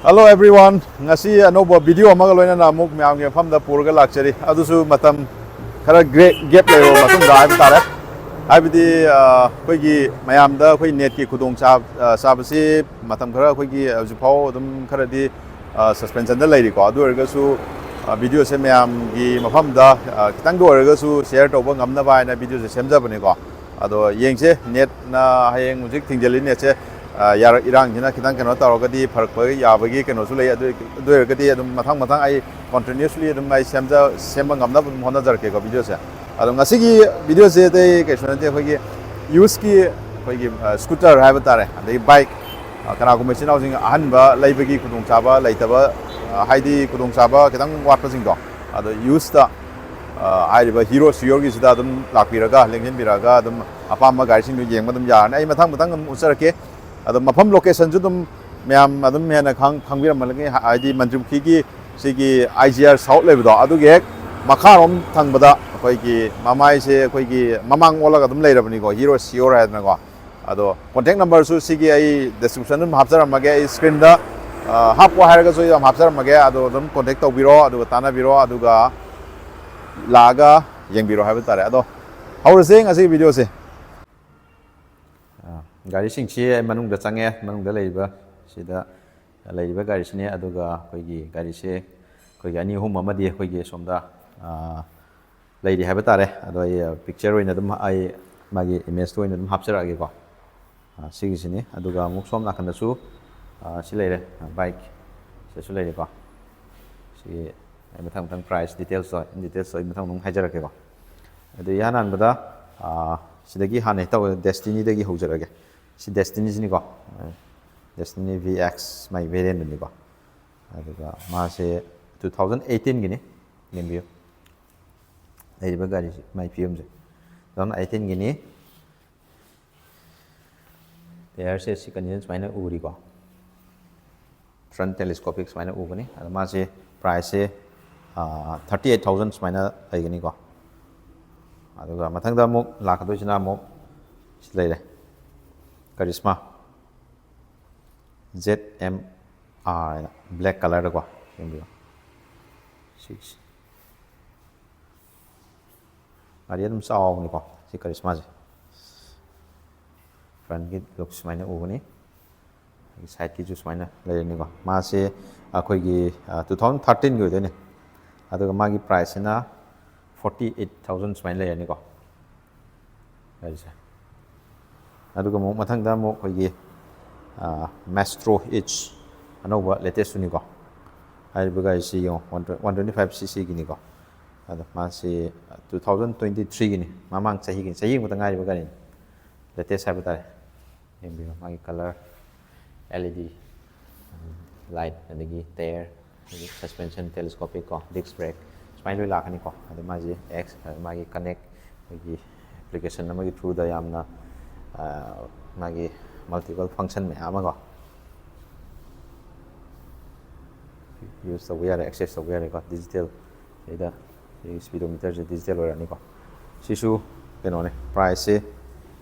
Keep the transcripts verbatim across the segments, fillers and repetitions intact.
Hello everyone, ꯉꯁꯤ ꯑꯅꯧꯕ video ꯑꯃꯒ ꯂꯣꯏꯅꯅ ꯑꯃꯨꯛ ꯃꯌꯥꯝꯒꯤ ꯃꯐꯝꯗ ꯄꯨꯔꯒ ꯂꯥꯛꯆꯔꯤ꯫ ꯑꯗꯨꯁꯨ ꯃꯇꯝ ꯈꯔ ꯒꯦꯞ ꯂꯩꯔꯕ ꯃꯇꯨꯡꯗ ꯍꯥꯏꯕ ꯇꯥꯔꯦ꯫ ꯍꯥꯏꯕꯗꯤ ꯑ, ꯑꯩꯈꯣꯏꯒꯤ ꯃꯌꯥꯝꯗ ꯑꯩꯈꯣꯏ ꯅꯦꯠꯀꯤ ꯈꯨꯗꯣꯡ ꯆꯥ- ꯑ, ꯆꯥꯕꯁꯤ ꯃꯇꯝ ꯈꯔ ꯑꯩꯈꯣꯏꯒꯤ ꯍꯧꯖꯤꯛꯐꯥꯎ ꯑꯗꯨꯝ ꯈꯔꯗꯤ ꯁꯁꯄꯦꯟꯁꯟꯗ ꯂꯩꯔꯤꯀꯣ꯫ ꯑꯗꯨ ꯑꯣꯏꯔꯒꯁꯨ ꯑ, ꯚꯤꯗꯤꯑꯣꯁꯦ ꯃꯌꯥꯝꯒꯤ ꯃꯐꯝꯗ ꯑ, ꯈꯤꯇꯪꯗ ꯑꯣꯏꯔꯒꯁꯨ ꯁꯤꯌꯔ ꯇꯧꯕ ꯉꯝꯅꯕ ꯍꯥꯏꯅ ꯚꯤꯗꯤꯑꯣꯁꯦ ꯁꯦꯝꯖꯕꯅꯤꯀꯣ꯫ ꯑꯗꯣ ꯌꯦꯡꯁꯦ, ꯅꯦꯠꯅ ꯍꯌꯦꯡ ꯍꯧꯖꯤꯛ ꯊꯤꯡꯖꯤꯜꯂꯤ, ꯅꯦꯠꯁꯦ ꯑ, ꯌꯥꯔꯛ- ꯏꯔꯥꯡꯁꯤꯅ ꯈꯤꯇꯪ ꯀꯩꯅꯣ ꯇꯧꯔꯒꯗꯤ ꯐꯔꯛꯄ ꯌꯥꯕꯒꯤ ꯀꯩꯅꯣꯁꯨ ꯂꯩ꯫ ꯑꯗꯨ ꯑꯗꯨ ꯑꯣꯏꯔꯒꯗꯤ ꯑꯗꯨꯝ ꯃꯊꯪ ꯃꯊꯪ ꯑꯩ ꯀꯣꯟꯇꯤꯅ꯭ꯌꯨꯁꯂꯤ ꯑꯗꯨꯝ ꯑꯩ ꯁꯦꯝꯖ ꯁꯦꯝꯕ ꯉꯝꯅꯕ ꯑꯗꯨꯝ ꯍꯣꯠꯅꯖꯔꯛꯀꯦꯀꯣ ꯚꯤꯗꯤꯑꯣꯁꯦ꯫ ꯑꯗꯣ ꯉꯁꯤꯒꯤ ꯚꯤꯗꯤꯑꯣꯁꯦ ꯑꯇꯩ ꯀꯩꯁꯨ ꯅꯠꯇꯦ, ꯑꯩꯈꯣꯏꯒꯤ ꯌꯨꯁꯀꯤ ꯑꯩꯈꯣꯏꯒꯤ ꯁ꯭ꯀꯨꯇꯔ ꯍꯥꯏꯕ ꯇꯥꯔꯦ, ꯑꯗꯒꯤ ꯕꯥꯏꯛ, ꯀꯅꯥꯒꯨꯝꯕ ꯏꯆꯤꯟ ꯏꯅꯥꯎꯁꯤꯡ ꯑꯍꯟꯕ ꯂꯩꯕꯒꯤ ꯈꯨꯗꯣꯡꯆꯥꯕ ꯂꯩꯇꯕ, ꯍꯥꯏꯗꯤ ꯈꯨꯗꯣꯡꯆꯥꯕ ꯈꯤꯇꯪ ꯋꯥꯠꯄꯁꯤꯡꯗꯣ, ꯑꯗꯣ ꯌꯨꯁꯇ ꯍꯥꯏꯔꯤꯕ ꯍꯤꯔꯣ ꯁꯤꯌꯣꯔꯒꯤꯁꯤꯗ ꯑꯗꯨꯝ ꯂꯥꯛꯄꯤꯔꯒ ꯂꯦꯡꯁꯤꯟꯕꯤꯔꯛꯑꯒ ꯑꯗꯨꯝ ꯑꯄꯥꯝꯕ ꯒꯥꯔꯤꯁꯤꯡꯗꯨ ꯌꯦꯡꯕ ꯑꯗꯨꯝ ꯌꯥꯔꯅꯤ꯫ ꯑꯩ ꯃꯊꯪ ꯃꯊꯪ ꯑꯗꯨꯝ ꯎꯠꯆꯔꯛꯀꯦ꯫ ꯑꯗꯣ ꯃꯐꯝ ꯂꯣꯀꯦꯁꯟꯁꯨ ꯑꯗꯨꯝ ꯃꯌꯥꯝ ꯑꯗꯨꯝ ꯍꯦꯟꯅ ꯈꯪ- ꯈꯪꯕꯤꯔꯝꯃꯅꯤ, ꯍꯥꯏꯗꯤ ꯃꯟꯇ꯭ꯔꯤ ꯄꯨꯈ꯭ꯔꯤꯒꯤ ꯁꯤꯒꯤ ꯑꯥꯏ ꯖꯤ ꯑꯥꯔ ꯁꯥꯎꯠ ꯂꯩꯕꯗꯣ, ꯑꯗꯨꯒꯤ ꯍꯦꯛ ꯃꯈꯥꯔꯣꯝ ꯊꯪꯕꯗ ꯑꯩꯈꯣꯏꯒꯤ ꯃꯃꯥꯏꯁꯦ ꯑꯩꯈꯣꯏꯒꯤ ꯃꯃꯥꯡ ꯑꯣꯜꯂꯒ ꯑꯗꯨꯝ ꯂꯩꯔꯕꯅꯤꯀꯣ, ꯍꯤꯔꯣ ꯁꯤꯌꯣꯔ ꯍꯥꯏꯗꯅꯀꯣ꯫ ꯑꯗꯣ ꯀꯣꯟꯇꯦꯛ ꯅꯝꯕꯔꯁꯨ ꯁꯤꯒꯤ ꯑꯩ ꯗꯤꯁꯀ꯭ꯔꯤꯞꯁꯟ ꯑꯗꯨꯝ ꯍꯥꯞꯆꯔꯝꯃꯒꯦ, ꯑꯩ ꯁ꯭ꯀ꯭ꯔꯤꯟꯗ ꯍꯥꯞꯄꯣ ꯍꯥꯏꯔꯒꯁꯨ ꯑꯩ ꯑꯗꯨꯝ ꯍꯥꯞꯆꯔꯝꯃꯒꯦ꯫ ꯑꯗꯣ ꯑꯗꯨꯝ ꯀꯣꯟꯇꯦꯛ ꯇꯧꯕꯤꯔꯣ, ꯑꯗꯨꯒ ꯇꯥꯟꯅꯕꯤꯔꯣ, ꯑꯗꯨꯒ ꯂꯥꯛꯑꯒ ꯌꯦꯡꯕꯤꯔꯣ ꯍꯥꯏꯕ ꯇꯥꯔꯦ꯫ ꯑꯗꯣ ꯍꯧꯔꯁꯦ ꯉꯁꯤꯒꯤ ꯚꯤꯗꯤꯑꯣꯁꯦ꯫ ꯑ, ꯒꯥꯔꯤꯁꯤꯡꯁꯤ ꯑꯩ ꯃꯅꯨꯡꯗ ꯆꯪꯉꯦ꯫ ꯃꯅꯨꯡꯗ ꯂꯩꯔꯤꯕ, ꯁꯤꯗ ꯂꯩꯔꯤꯕ ꯒꯥꯔꯤꯁꯤꯅꯦ꯫ ꯑꯗꯨꯒ ꯑꯩꯈꯣꯏꯒꯤ ꯒꯥꯔꯤꯁꯦ ꯑꯩꯈꯣꯏꯒꯤ ꯑꯅꯤ ꯑꯍꯨꯝ ꯑꯃꯗꯤ ꯑꯩꯈꯣꯏꯒꯤ ꯁꯣꯝꯗ, ꯑ, ꯂꯩꯔꯤ ꯍꯥꯏꯕ ꯇꯥꯔꯦ꯫ ꯑꯗꯣ ꯑꯩ, ꯑ, ꯄꯤꯛꯆꯔ ꯑꯣꯏꯅ ꯑꯗꯨꯝ, ꯑꯩ ꯃꯥꯒꯤ ꯏꯃꯦꯖꯇ ꯑꯣꯏꯅ ꯑꯗꯨꯝ ꯍꯥꯞꯆꯔꯛꯑꯒꯦꯀꯣ꯫ ꯑ, ꯁꯤꯒꯤꯁꯤꯅꯤ꯫ ꯑꯗꯨꯒ ꯑꯃꯨꯛ ꯁꯣꯝ ꯅꯥꯀꯟꯗꯁꯨ, ꯑ, ꯁꯤ ꯂꯩꯔꯦ, ꯑ, ꯕꯥꯏꯛ ꯁꯤꯗꯁꯨ ꯂꯩꯔꯦꯀꯣ꯫ ꯁꯤ ꯑꯩ ꯃꯊꯪ ꯃꯊꯪ ꯄ꯭ꯔꯥꯏꯁ ꯗꯤꯇꯦꯜꯁꯇꯣ, ꯗꯤꯇꯦꯜꯁꯇꯣ ꯑꯩ ꯃꯊꯪ ꯑꯗꯨꯝ ꯍꯥꯏꯖꯔꯛꯀꯦꯀꯣ꯫ ꯑꯗꯨ ꯏꯍꯥꯟ ꯍꯥꯟꯕꯗ, ꯑ, ꯁꯤꯗꯒꯤ ꯍꯥꯟꯅ ꯍꯦꯛ ꯇꯧꯕꯗ ꯗꯦꯁꯇꯤꯅꯤꯗꯒꯤ ꯍꯧꯖꯔꯒꯦ꯫ ꯁꯤ ꯗꯦꯁꯇꯤꯅꯤꯁꯤꯅꯤꯀꯣ꯫ ꯗꯦꯁꯇꯤꯅꯤ ꯚꯤ ꯑꯦꯛꯁ ꯃꯥꯏ ꯚꯦꯔꯤꯌꯦꯟꯗꯨꯅꯤꯀꯣ꯫ ꯑꯗꯨꯒ ꯃꯥꯁꯦ ꯇꯨ ꯊꯥꯎꯖꯟ ꯑꯩꯠꯇꯤꯟꯒꯤꯅꯤ꯫ ꯌꯦꯡꯕꯤꯌꯨ꯫ ꯂꯩꯔꯤꯕ ꯒꯥꯔꯤꯁꯤ ꯃꯥꯏ ꯐꯤꯕꯝꯁꯦ ꯇꯨ ꯊꯥꯎꯖꯟ ꯑꯩꯠꯇꯤꯟꯒꯤꯅꯤ꯫ ꯇꯌꯥꯔꯁꯦ ꯁꯤ ꯀꯟꯗꯤꯁꯟ ꯁꯨꯃꯥꯏꯅ ꯎꯔꯤꯀꯣ꯫ ꯐ꯭ꯔꯟ ꯇꯦꯂꯤꯁꯀꯣꯄꯤꯛ ꯁꯨꯃꯥꯏꯅ ꯎꯒꯅꯤ꯫ ꯑꯗꯣ ꯃꯥꯁꯦ ꯄ꯭ꯔꯥꯏꯁꯁꯦ, ꯑ, ꯊꯥꯔꯇꯤ ꯑꯩꯠ ꯊꯥꯎꯖꯟ ꯁꯨꯃꯥꯏꯅ ꯂꯩꯒꯅꯤꯀꯣ꯫ ꯑꯗꯨꯒ ꯃꯊꯪꯗ ꯑꯃꯨꯛ ꯂꯥꯛꯀꯗꯣꯏꯁꯤꯅ ꯑꯃꯨꯛ ꯁꯤ ꯂꯩꯔꯦ, ꯀꯔꯤꯁꯃꯥ ꯖꯦꯠ ꯑꯦꯝ ꯑꯥꯔ ꯍꯥꯏꯅ ꯕ꯭ꯂꯦꯛ ꯀꯂꯔꯗꯀꯣ, ꯌꯦꯡꯕꯤꯌꯨ꯫ ꯁꯤꯛꯁ꯫ ꯒꯥꯔꯤ ꯑꯗꯨꯝ ꯆꯥꯎꯕꯅꯤꯀꯣ ꯁꯤ ꯀꯔꯤꯁꯃꯥꯁꯦ꯫ ꯐ꯭ꯔꯟꯒꯤ ꯂꯨꯛ ꯁꯨꯃꯥꯏꯅ ꯎꯒꯅꯤ꯫ ꯁꯥꯏꯠꯀꯤꯁꯨ ꯁꯨꯃꯥꯏꯅ ꯂꯩꯔꯅꯤꯀꯣ꯫ ꯃꯥꯁꯦ ꯑꯩꯈꯣꯏꯒꯤ ꯇꯨ ꯊꯥꯎꯖꯟ ꯊꯥꯔꯇꯤꯟꯒꯤ ꯑꯣꯏꯗꯣꯏꯅꯦ꯫ ꯑꯗꯨꯒ ꯃꯥꯒꯤ ꯄ꯭ꯔꯥꯏꯁꯁꯤꯅ ꯐꯣꯔꯇꯤ ꯑꯩꯠ ꯊꯥꯎꯖꯟ ꯁꯨꯃꯥꯏꯅ ꯂꯩꯔꯅꯤꯀꯣ꯫ ꯒꯥꯔꯤꯁꯦ꯫ ꯑꯗꯨꯒ ꯑꯃꯨꯛ ꯃꯊꯪꯗ ꯑꯃꯨꯛ ꯑꯩꯈꯣꯏꯒꯤ ꯃꯦꯁꯇ꯭ꯔꯣ ꯏꯠꯁ ꯑꯅꯧꯕ ꯂꯦꯇꯦꯁꯇꯨꯅꯤꯀꯣ꯫ ꯍꯥꯏꯔꯤꯕ ꯒꯥꯔꯤꯁꯤ ꯌꯦꯡꯉꯣ, ꯋꯥꯟ ꯇ꯭ꯋꯦꯟꯇꯤ ꯐꯥꯏꯚ ꯁꯤ ꯁꯤꯒꯤꯅꯤꯀꯣ꯫ ꯑꯗꯣ ꯃꯥꯁꯤ ꯇꯨ ꯊꯥꯎꯖꯟ ꯇ꯭ꯋꯦꯟꯇꯤ ꯊ꯭ꯔꯤꯒꯤꯅꯤ, ꯃꯃꯥꯡ ꯆꯍꯤꯒꯤ, ꯆꯍꯤ ꯑꯃꯈꯛꯇ ꯉꯥꯏꯔꯤꯕ ꯒꯥꯔꯤꯅꯤ꯫ ꯂꯦꯇꯦꯁ ꯍꯥꯏꯕ ꯇꯥꯔꯦ꯫ ꯌꯦꯡꯕꯤꯌꯨ, ꯃꯥꯒꯤ ꯀꯂꯔ, ꯑꯦꯜ ꯏ ꯗꯤ ꯂꯥꯏꯠ, ꯑꯗꯒꯤ ꯇꯥꯌꯔ, ꯑꯗꯒꯤ ꯁꯁꯄꯦꯟꯁꯟ, ꯇꯦꯂꯦꯁꯀꯣꯄꯤꯛ ꯀꯣ, ꯗꯤꯁ ꯕ꯭ꯔꯦꯛ, ꯁꯨꯃꯥꯏꯅ ꯂꯣꯏ ꯂꯥꯛꯀꯅꯤꯀꯣ꯫ ꯑꯗ ꯃꯥꯁꯦ ꯑꯦꯛꯁ, ꯃꯥꯒꯤ ꯀꯅꯦꯛ, ꯑꯩꯈꯣꯏꯒꯤ ꯑꯦꯄ꯭ꯂꯤꯀꯦꯁꯟ ꯑꯃꯒꯤ ꯊ꯭ꯔꯨꯗ ꯌꯥꯝꯅ, ꯑ, ꯃꯥꯒꯤ ꯃꯜꯇꯤꯄꯜ ꯐꯪꯁꯟ ꯃꯌꯥꯝ ꯑꯃꯀꯣ ꯌꯨꯁ ꯇꯧꯕ ꯌꯥꯔꯦ, ꯑꯦꯛꯁꯦꯁ ꯇꯧꯕ ꯌꯥꯔꯦꯀꯣ꯫ ꯗꯤꯖꯤꯇꯦꯜ, ꯁꯤꯗ ꯁꯤꯒꯤ ꯁ꯭ꯄꯤꯗꯣꯃꯤꯇꯔꯁꯦ ꯗꯤꯖꯤꯇꯦꯜ ꯑꯣꯏꯔꯛꯑꯅꯤꯀꯣ꯫ ꯁꯤꯁꯨ ꯀꯩꯅꯣꯅꯦ, ꯄ꯭ꯔꯥꯏꯁꯁꯦ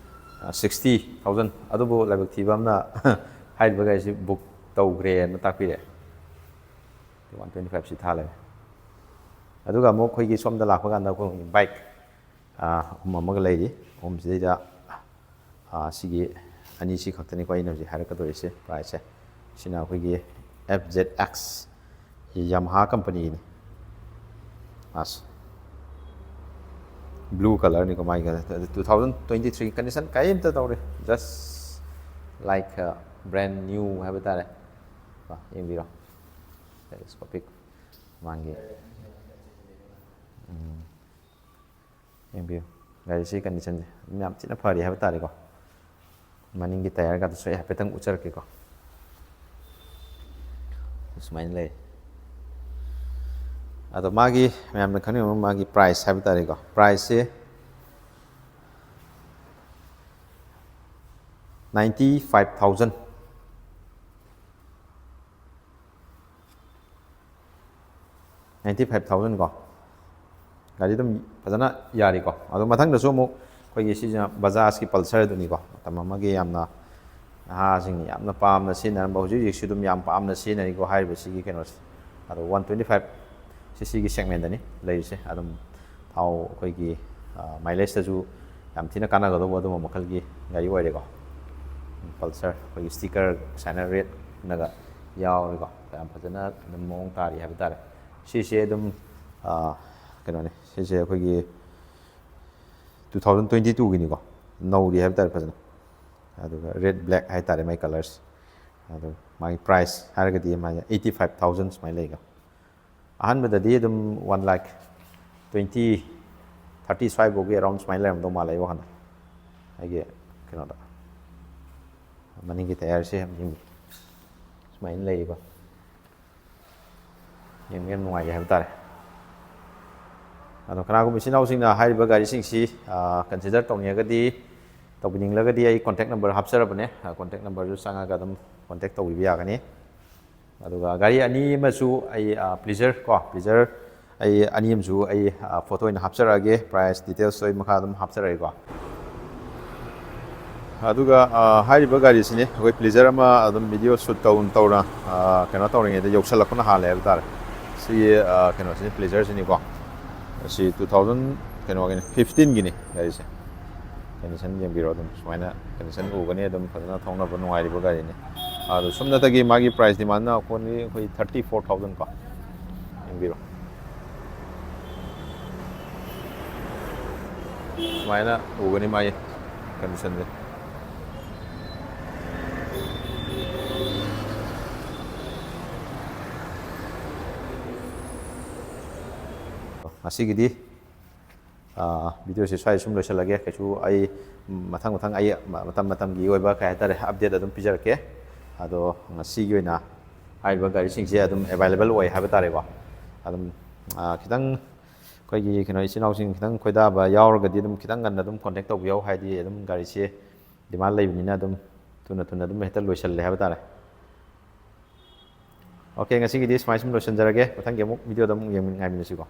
ꯁꯤꯛꯁꯇꯤ ꯊꯥꯎꯖꯟ꯫ ꯑꯗꯨꯕꯨ ꯂꯥꯏꯕꯛ ꯊꯤꯕ ꯑꯃꯅ ꯍꯥꯏꯔꯤꯕ ꯒꯥꯔꯤꯁꯤ ꯕꯨꯛ ꯇꯧꯈ꯭ꯔꯦꯅ ꯇꯥꯛꯄꯤꯔꯦ꯫ ꯋꯥꯟ ꯇ꯭ꯋꯦꯟꯇꯤ ꯐꯥꯏꯚ ꯁꯤ ꯊꯥ ꯂꯩꯔꯦ꯫ ꯑꯗꯨꯒ ꯑꯃꯨꯛ ꯑꯩꯈꯣꯏꯒꯤ ꯁꯣꯝꯗ ꯂꯥꯛꯄ ꯀꯥꯟꯗ ꯑꯩꯈꯣꯏ ꯕꯥꯏꯛ, ꯑ, ꯑꯍꯨꯝ ꯑꯃꯒ ꯂꯩꯔꯤ꯫ ꯑꯍꯨꯝꯁꯤꯗꯩꯗ, ꯑ, ꯁꯤꯒꯤ ꯑꯅꯤꯁꯤ ꯈꯛꯇꯅꯤꯀꯣ ꯑꯩꯅ ꯍꯧꯖꯤꯛ ꯍꯥꯏꯔꯛꯀꯗꯣꯔꯤꯁꯦ ꯄ꯭ꯔꯥꯏꯁꯁꯦ꯫ ꯁꯤꯅ ꯑꯩꯈꯣꯏꯒꯤ ꯑꯦꯐ ꯖꯦꯠ ꯑꯦꯛꯁ, ꯌꯥꯃꯥꯍꯥ ꯀꯝꯄꯅꯤꯒꯤꯅꯤ꯫ ꯑꯁ, ꯕ꯭ꯂꯨ ꯀꯂꯔꯅꯤꯀꯣ ꯃꯥꯒꯤ꯫ Two thousand twenty three, condition ꯀꯔꯤꯝꯇ ꯇꯧꯔꯦ, just like brand new ꯍꯥꯏꯕ ꯇꯥꯔꯦ꯫ ꯀꯣ, ꯌꯦꯡꯕꯤꯔꯣ, ꯇꯦꯂꯦꯁꯀꯣꯄꯤꯛ ꯃꯥꯒꯤ꯫ ꯎꯝ꯫ ꯌꯦꯡꯕꯤꯌꯨ, ꯒꯥꯔꯤꯁꯤ ꯀꯟꯗꯤꯁꯟꯁꯦ ꯑꯗꯨꯝ ꯌꯥꯝ ꯊꯤꯅ ꯐꯔꯤ ꯍꯥꯏꯕ ꯇꯥꯔꯦꯀꯣ꯫ ꯃꯅꯤꯡꯒꯤ ꯇꯥꯌꯔꯒꯗꯨꯁꯨ ꯑꯩ ꯍꯥꯏꯐꯦꯠꯇꯪ ꯎꯠꯆꯔꯛꯀꯦꯀꯣ꯫ ꯁꯨꯃꯥꯏꯅ ꯂꯩ꯫ ꯑꯗꯣ ꯃꯥꯒꯤ, ꯃꯌꯥꯝꯅ ꯈꯪꯅꯤꯡꯕ ꯃꯥꯒꯤ ꯄ꯭ꯔꯥꯏꯁ ꯍꯥꯏꯕ ꯇꯥꯔꯦꯀꯣ, ꯄ꯭ꯔꯥꯏꯁꯁꯦ ninety five thousand. Ninety five thousand ꯀꯣ꯫ ꯒꯥꯔꯤ ꯑꯗꯨꯝ ꯐꯖꯅ ꯌꯥꯔꯤꯀꯣ꯫ ꯑꯗꯣ ꯃꯊꯪꯗꯁꯨ ꯑꯃꯨꯛ ꯑꯩꯈꯣꯏꯒꯤ ꯁꯤꯁꯤꯅ ꯕꯖꯥꯖꯀꯤ ꯄꯜꯁꯔꯗꯨꯅꯤꯀꯣ꯫ ꯃꯇꯝ ꯑꯃꯒꯤ ꯌꯥꯝꯅ ꯅꯍꯥꯁꯤꯡꯅ ꯌꯥꯝꯅ ꯄꯥꯝꯅ ꯁꯤꯖꯤꯟꯅꯔꯝꯕ, ꯍꯧꯖꯤꯛ ꯍꯧꯖꯤꯛꯁꯨ ꯑꯗꯨꯝ ꯌꯥꯝ ꯄꯥꯝꯅ ꯁꯤꯖꯤꯟꯅꯔꯤꯀꯣ ꯍꯥꯏꯔꯤꯕ ꯁꯤꯒꯤ ꯀꯩꯅꯣꯁꯦ꯫ ꯑꯗꯣ ꯋꯥꯟ ꯇ꯭ꯋꯦꯟꯇꯤ ꯐꯥꯏꯚ ꯁꯤ ꯁꯤꯒꯤ ꯁꯦꯒꯃꯦꯟꯗꯅꯤ ꯂꯩꯔꯤꯁꯦ꯫ ꯑꯗꯨꯝ ꯊꯥꯎ ꯑꯩꯈꯣꯏꯒꯤ ꯃꯥꯏꯂꯦꯖꯇꯁꯨ ꯌꯥꯝ ꯊꯤꯅ ꯀꯥꯟꯅꯒꯗꯧꯕ ꯑꯗꯨꯝꯕ ꯃꯈꯜꯒꯤ ꯒꯥꯔꯤ ꯑꯣꯏꯔꯦꯀꯣ꯫ ꯄꯜꯁꯔ ꯑꯩꯈꯣꯏꯒꯤ ꯁ꯭ꯇꯤꯀꯔ ꯁꯨꯃꯥꯏꯅ ꯔꯦꯠꯅꯒ ꯌꯥꯎꯔꯦꯀꯣ꯫ ꯌꯥꯝ ꯐꯖꯅ ꯑꯗꯨꯝ ꯃꯑꯣꯡ ꯇꯥꯔꯤ ꯍꯥꯏꯕ ꯇꯥꯔꯦ꯫ ꯁꯤꯁꯦ ꯑꯗꯨꯝ ꯀꯩꯅꯣꯅꯤ, ꯁꯤꯁꯦ ꯑꯩꯈꯣꯏꯒꯤ ꯇꯨ ꯊꯥꯎꯖꯟ ꯇ꯭ꯋꯦꯟꯇꯤ ꯇꯨꯒꯤꯅꯤꯀꯣ꯫ ꯅꯧꯔꯤ ꯍꯥꯏꯕ ꯇꯥꯔꯦ ꯐꯖꯅ꯫ ꯑꯗꯨꯒ ꯔꯦꯠ ꯕ꯭ꯂꯦꯛ ꯍꯥꯏꯇꯥꯔꯦ ꯃꯥꯏ ꯀꯂꯔꯁꯦ꯫ ꯑꯗꯨ ꯃꯥꯒꯤ ꯄ꯭ꯔꯥꯏꯁ ꯍꯥꯏꯔꯒꯗꯤ ꯃꯥꯒꯤ ꯑꯩꯠꯇꯤ ꯐꯥꯏꯚ ꯊꯥꯎꯖꯟ ꯁꯨꯃꯥꯏꯅ ꯂꯩꯀꯣ꯫ ꯑꯍꯥꯟꯕꯗꯗꯤ ꯑꯗꯨꯝ ꯋꯥꯟ ꯂꯥꯛ ꯇ꯭ꯋꯦꯟꯇꯤ, ꯊꯥꯔꯇꯤ ꯁ꯭ꯋꯥꯏꯐꯥꯎꯒꯤ ꯑꯦꯔꯥꯎꯟ ꯁꯨꯃꯥꯏꯅ ꯂꯩꯔꯝꯗꯧ ꯃꯥꯜꯂꯦ ꯑꯩ ꯋꯥꯈꯜꯗ꯫ ꯑꯩꯒꯤ ꯀꯩꯅꯣꯗ ꯃꯅꯤꯡꯒꯤ ꯇꯌꯥꯔꯁꯦ ꯌꯥꯝ ꯌꯦꯡꯕꯤꯌꯨ, ꯁꯨꯃꯥꯏꯅ ꯂꯩꯔꯤꯀꯣ꯫ ꯌꯦꯡꯕ ꯌꯥꯝ ꯅꯨꯡꯉꯥꯏꯔꯦ ꯍꯥꯏꯕ ꯇꯥꯔꯦ꯫ ꯑꯗꯣ ꯀꯅꯥꯒꯨꯝꯕ ꯏꯆꯤꯟ ꯏꯅꯥꯎꯁꯤꯡꯅ ꯍꯥꯏꯔꯤꯕ ꯒꯥꯔꯤꯁꯤꯡꯁꯤ ꯀꯟꯁꯤꯗꯔ ꯇꯧꯅꯤꯡꯉꯒꯗꯤ, ꯇꯧꯕꯤꯅꯤꯡꯂꯒꯗꯤ ꯑꯩ ꯀꯣꯟꯇꯦꯛ ꯅꯝꯕꯔ ꯍꯥꯞꯆꯔꯕꯅꯦ꯫ ꯀꯣꯟꯇꯦꯛ ꯅꯝꯕꯔꯗꯨ ꯆꯪꯉꯒ ꯑꯗꯨꯝ ꯀꯣꯟꯇꯦꯛ ꯇꯧꯕꯤꯕ ꯌꯥꯒꯅꯤ꯫ ꯑꯗꯨꯒ ꯒꯥꯔꯤ ꯑꯅꯤ ꯑꯃꯁꯨ ꯑꯩ ꯄ꯭ꯂꯤꯖꯔ ꯀꯣ, ꯄ꯭ꯂꯤꯖꯔ ꯑꯩ ꯑꯅꯤ ꯑꯃꯁꯨ ꯑꯩ ꯐꯣꯇꯣ ꯑꯣꯏꯅ ꯍꯥꯞꯆꯔꯛꯑꯒꯦ, ꯄ꯭ꯔꯥꯏꯁ ꯗꯤꯇꯦꯜꯁꯇꯣ ꯑꯩ ꯃꯈꯥ ꯑꯗꯨꯝ ꯍꯥꯞꯆꯔꯛꯑꯒꯦꯀꯣ꯫ ꯑꯗꯨꯒ ꯍꯥꯏꯔꯤꯕ ꯒꯥꯔꯤꯁꯤꯅꯤ ꯑꯩꯈꯣꯏ ꯄ꯭ꯂꯤꯖꯔ ꯑꯃ ꯑꯗꯨꯝ ꯚꯤꯗꯤꯑꯣ ꯁꯨꯠ ꯇꯧ ꯇꯧꯅ ꯀꯩꯅꯣ ꯇꯧꯔꯤꯉꯩꯗ ꯌꯧꯁꯜꯂꯛꯄꯅ ꯍꯥꯜꯂꯦ ꯍꯥꯏꯕ ꯇꯥꯔꯦ꯫ ꯁꯤꯒꯤ ꯀꯩꯅꯣꯁꯤꯅꯤ, ꯄ꯭ꯂꯤꯖꯔꯁꯤꯅꯤꯀꯣ꯫ ꯁꯤ ꯇꯨ ꯊꯥꯎꯖꯟ ꯀꯩꯅꯣꯒꯤꯅꯤ, ꯐꯤꯐꯇꯤꯟꯒꯤꯅꯤ ꯒꯥꯔꯤꯁꯦ꯫ ꯀꯟꯗꯤꯁꯟ ꯌꯦꯡꯕꯤꯔꯣ, ꯑꯗꯨꯝ ꯁꯨꯃꯥꯏꯅ ꯀꯟꯗꯤꯁꯟ ꯎꯒꯅꯤ꯫ ꯑꯗꯨꯝ ꯐꯖꯅ ꯊꯧꯅꯕ ꯅꯨꯡꯉꯥꯏꯔꯤꯕ ꯒꯥꯔꯤꯅꯤ꯫ ꯑꯗꯣ ꯁꯨꯞꯅꯇꯒꯤ ꯃꯥꯒꯤ ꯄ꯭ꯔꯥꯏꯁ ꯗꯤꯃꯥꯟꯅ ꯑꯩꯈꯣꯏ ꯊꯥꯔꯇꯤ ꯐꯣꯔ ꯊꯥꯎꯖꯟ ꯀꯣ꯫ ꯌꯦꯡꯕꯤꯔꯣ꯫ ꯁꯨꯃꯥꯏꯅ ꯎꯒꯅꯤ ꯃꯥꯒꯤ ꯀꯟꯗꯤꯁꯟꯁꯦ꯫ ꯉꯁꯤꯒꯤꯗꯤ ꯚꯤꯗꯤꯑꯣꯁꯦ ꯁ꯭ꯋꯥꯏꯗ ꯁꯨꯝ ꯂꯣꯏꯁꯤꯜꯂꯒꯦ꯫ ꯀꯩꯁꯨ ꯑꯩ ꯃꯊꯪ ꯃꯊꯪ ꯑꯩ ꯃꯇꯝ ꯃꯇꯝꯒꯤ ꯑꯣꯏꯕ ꯀꯩ ꯍꯥꯏꯇꯥꯔꯦ, ꯑꯞꯗꯦꯠ ꯑꯗꯨꯝ ꯄꯤꯖꯔꯛꯀꯦ꯫ ꯑꯗꯣ ꯉꯁꯤꯒꯤ ꯑꯣꯏꯅ ꯍꯥꯏꯔꯤꯕ ꯒꯥꯔꯤꯁꯤꯡꯁꯦ ꯑꯗꯨꯝ ꯑꯦꯕꯥꯏꯂꯦꯕꯜ ꯑꯣꯏ ꯍꯥꯏꯕ ꯇꯥꯔꯦꯀꯣ꯫ ꯑꯗꯨꯝ ꯈꯤꯇꯪ ꯑꯩꯈꯣꯏꯒꯤ ꯀꯩꯅꯣ ꯏꯆꯤꯟ ꯏꯅꯥꯎꯁꯤꯡ ꯈꯤꯇꯪ ꯈꯣꯏꯗꯥꯕ ꯌꯥꯎꯔꯒꯗꯤ ꯑꯗꯨꯝ ꯈꯤꯇꯪ ꯉꯟꯅ ꯑꯗꯨꯝ ꯀꯣꯟꯇꯦꯛ ꯇꯧꯕꯤꯌꯧ, ꯍꯥꯏꯗꯤ ꯑꯗꯨꯝ ꯒꯥꯔꯤꯁꯦ ꯗꯤꯃꯥꯟ ꯂꯩꯕꯅꯤꯅ ꯑꯗꯨꯝ ꯊꯨꯅ ꯊꯨꯅ ꯑꯗꯨꯝ ꯍꯦꯛꯇ ꯂꯣꯏꯁꯤꯜꯂꯦ ꯍꯥꯏꯕ ꯇꯥꯔꯦ꯫ ꯑꯣꯀꯦ, ꯉꯁꯤꯒꯤꯗꯤ ꯁꯨꯃꯥꯏ ꯁꯨꯝ ꯂꯣꯏꯁꯤꯟꯖꯔꯒꯦ꯫ ꯃꯊꯪꯒꯤ ꯑꯃꯨꯛ ꯚꯤꯗꯤꯑꯣꯗ ꯑꯃꯨꯛ ꯌꯦꯡꯃꯤꯟ-, ꯉꯥꯏꯃꯤꯟꯅꯁꯤꯀꯣ꯫